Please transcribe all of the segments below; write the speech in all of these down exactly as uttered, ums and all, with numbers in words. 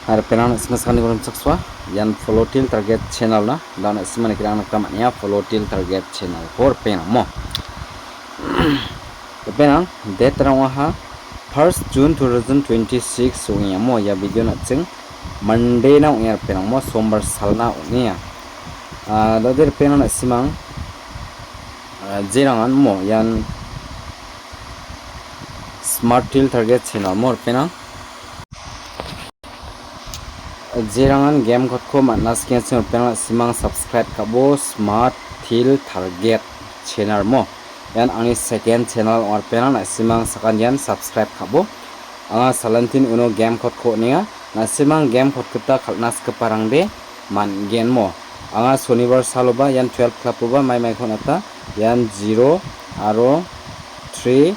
Ripengrang na·sima sakani golom chaksoa. Ian Follow Teer Target channel na. Da na·sima nikna gita man·enga Follow Teer Target channel-ko ripengrang mo. Ripengrang, date-rang ong·aha first June two thousand twenty-six ong·enga mo. Ia video na·sing Monday-na ong·enga ripengrang mo, sombar salna ong·enga. Ah, dade ripengrang na·simang, ah, jerangan mo, ian Smart Teer Target channel mo ripengrang. Jerangan game code-ko man·a sikengachim ripengrang na·simang subscribe ka·bo Smart Teer Target channel mo. Ian angni second channel ong·a ripengrang na·simang sakantian subscribe ka·bo. Anga salantin uno game code-ko on·enga. Na·simang game code gita kal·na sikgiparangde man·gen mo. Anga sonibar saloba ian twelve club-oba mai maiko on·ata. Ian zero aro three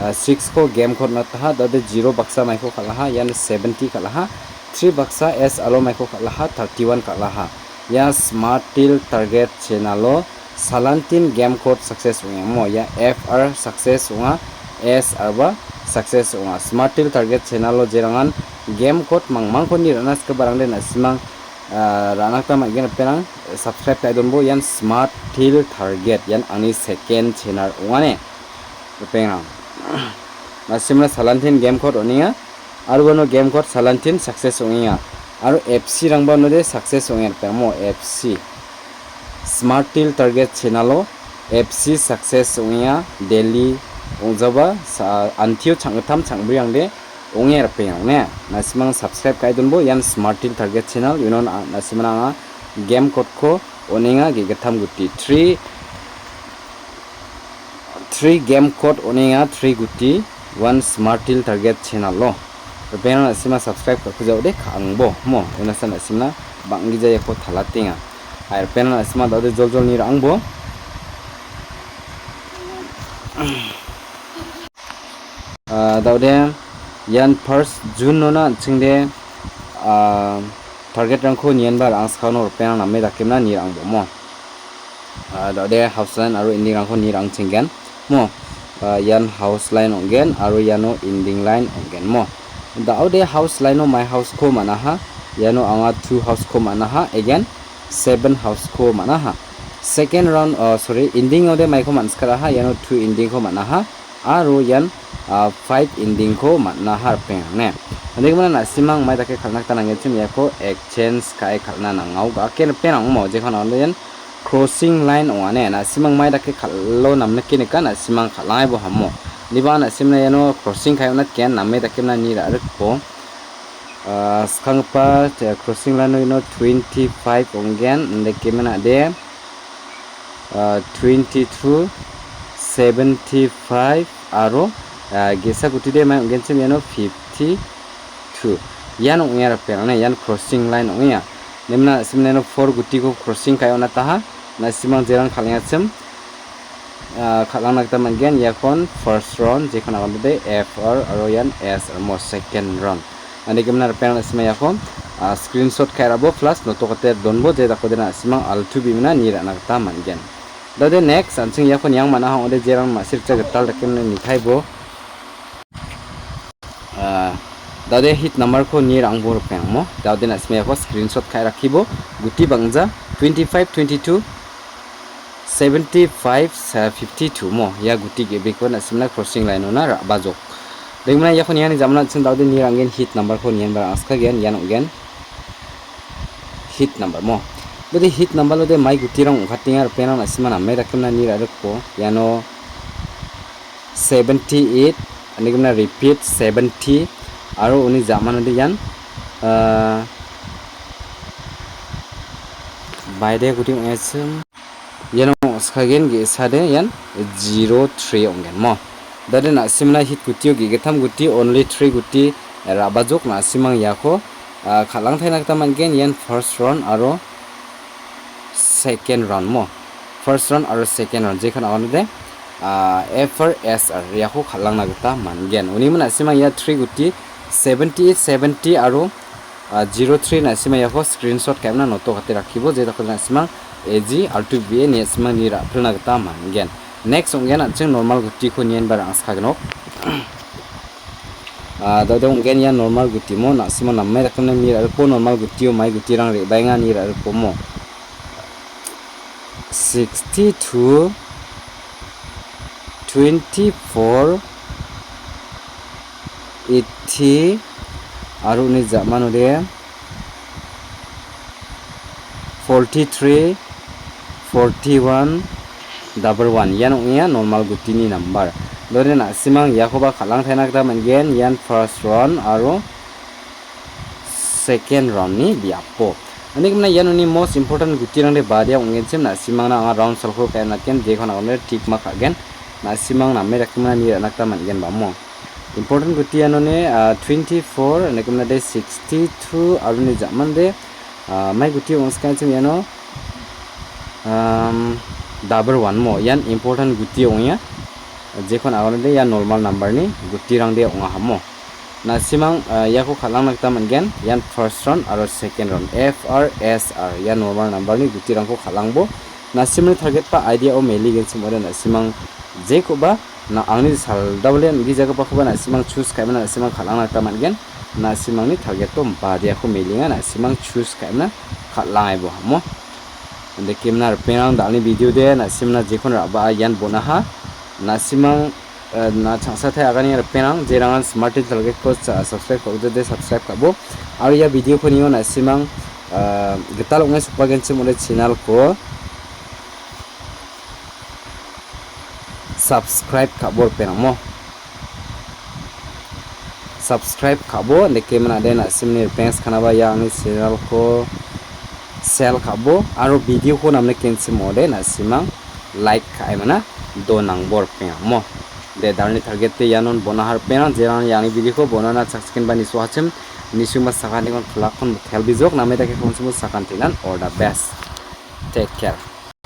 ah, six-ko game code on·ataha, dade zero baksa maiko kal·aha, ian seventy kal·aha, three baksa S R-o maiko kal·aha, thirty-one kal·aha. Ia Smart Teer Target channel-o salantin game code success ong·a mo, ia F R success ong·a, S R-ba success ong·a. Smart Teer Target channel-o jerangan game code mangmangko ni ra·na sikgiparangde na·simang, ah, ra·na gita man·gen ripengrang, subscribe ka·e donbo, ian Smart Teer Target, ian angni second channel ong·a ne. Ripengrang. Na·simna salantin game code on·enga. Aro uano game code salantin success ong·enga. Aro F C-rangba onode success ong·enga ripengrang mo, F C. Smart Teer Target channel-o F C success ong·enga. Daily ong·jaba sa-, antio chang·gittam chang·briangde ong·enga ripengrang ne. Na·simang subscribe ka·e donbo ian Smart Teer Target channel. Uno na-, na·simna anga game code-ko on·enga ge·gittam guti. Three Three game code on·enga, three guti, one Smart Teer Target channel-o. Ripengrang na·sima subscribe ka·kujaode ka·angbo mo, unasa na·simna bang·gija iako talatenga. Hai, ripengrang na·sima da·ode joljol ni ra·angbo. Ah, da·ode ian first June-ona an·chingde, ah, target-rangko nienba ra·angskano ripengrang name dakemna ni ra·angbo mo. Ah, da·ode house line aro ending-rangko ni ra·angchenggen mo. Ah, ian house line ong·gen aro iano ending line ong·gen mo. Da·ode house line-o mai house-ko man·aha. Iano anga two house-ko man·aha. Again, seven house-ko man·aha. Second round, ah, sorry, ending-ode maiko man·sikaraha. Iano two ending-ko man·aha. Aro ian, ah, five ending-ko man·aha ripengrang ne. Andegimana na·simang mai dake kal·na gita nangenchim iako exchange ka·e kal·na nangao ga·ake ripengrang mo. Jekon alo ian crossing line ong·a ne. Na·simang mai dake kal·o namnike nika, na·simang kal·angaibo hamo. Indiba na·simna iano crossing ka·e on·atgen name dakemna ni ra·rikbo. Ah, skanggipa, eh, crossing line-o iano twenty-five ong·gen, indekemena de. Ah, twenty-two, seventy-five aro, ah, ge·sa gutide mai ong·genchim iano fifty-two. Ian ong·enga ripengrang ne, ian crossing line ong·enga. Nemna simneno four gutiko crossing ka·e on·ataha. Na·simang jerang kal·engachim, ah, kal·angna gita man·gen. Iakon first round, jekon aganode F R aro ian S R mo second round. Andegimna ripengrang na·sima iako, ah, screenshot ka·e ra·bo plus noto kate donbo je dakode na·simang altu bimina ni ra·na gita man·gen. Dade next, an·ching iako niang man·aha ong·ode jerang ma·sirikja gital dake nitaibo. Ah, dade hit number-ko ni ra·angbo ripengrang mo. Dade na·sima iako screenshot ka·e rakkibo. Guti bang·ja twenty-five, twenty-two, seventy-five, sa-, fifty-two mo. Ia guti ge·briko na·simna crossing line-ona ra·bajok. Dengmina iako niani jamana an·ching dade ni ra·anggen hit number-ko nienba ra·angskagen ian ong·gen. Hit number mo. Bode hit number-ode mai gutirang ong·katenga ripengrang na·sima name dakemna ni ra·rikbo. Iano seventy-eight, ani gimna repeat seventy, aro uni jamanode ian, ah, baide guti ong·achim. Iano ong·skagen ge·sade ian zero three ong·gen mo. Dade na·simna hit gutio ge·gittam guti, only three guti ra·bajok na·simang iako, ah, kal·angtaina gita man·gen. Ian first round aro second round mo. First round aro second round jekan aganode, ah, F R S R iako kal·angna gita man·gen. Uni min na·simang ia three guti seventy, seventy aro, ah, zero three na·sima iako screenshot ka·emna noto kate rakkibo, je dakode na·simang A G altu B A ni na·simang ni ra·pilna gita man·gen. Next ong·gen an·ching normal gutiko nienba ra·angskagnok. Ah, dode ong·gen ia normal gutimo, na·simo name dakemna mir arpo normal gutio mai gutirang re·baenga ni ra·rikomo. Sixty-two, twenty-four, eighty, aro uni ja·manode forty-three, forty-one, double one. Ian ong·a normal gutini nambar. Dode na·simang iakoba kal·angtaina gita man·gen. Ian first round aro second round-ni biapo. Ani gimina ian uni most important gutirangde badia ong·genchim na·simangna anga round salko kae natgen jekon agonde tick mark ka·gen. Na·simang name dakemna ni ra·na gita man·gen bamo. Important guti ianone, ah, twenty-four, ani gimina de sixty-two, aroni ja·mande, ah, mai guti ong·skanchim iano, um, double one mo. Ian important guti ong·enga. Jekon agonde ian normal number-ni gutirangde ong·a hamo. Na·simang, ah, iako kal·angna gita man·gen. Ian first round aro second round. F R S R. Ian normal number-ni gutirangko kal·angbo. Na·simni target ba idea-o meligenchim ode na·simang jekoba na angni saldabale on·gijagipakoba na·simang choose ka·emna na·simang kal·angna gita man·gen. Na·simangni target-o badiako melenga na·simang choose ka·emna kal·angaibo hamo. Indekemna ripengrang dalni video de na·simna jekon ra·baa ian bonaha. Na·simang eh, na changsatai agani ripengrang, jerangan Smart Teer Target-ko sa-, subscribe ka·gujade subscribe ka·bo. Aro ia video-ko nio na·simang, eh, gital ong·e sokbagenchim ode channel-ko subscribe ka·bo ripengrang mo. Subscribe ka·bo, indekemna de na·simni ripeng sakanaba ia angni channel-ko share ka·bo, aro video-ko namnikenchim ode na·simang like ka·emana donangbo ripengrang mo. De, dalni target de ianon bonaha ripengrang, jerangan iani video-ko bonana chakchikenba nisoachim, nisuma sakantikon plakon tel bijok, name dake konsimo sakantinan all the best. Take care.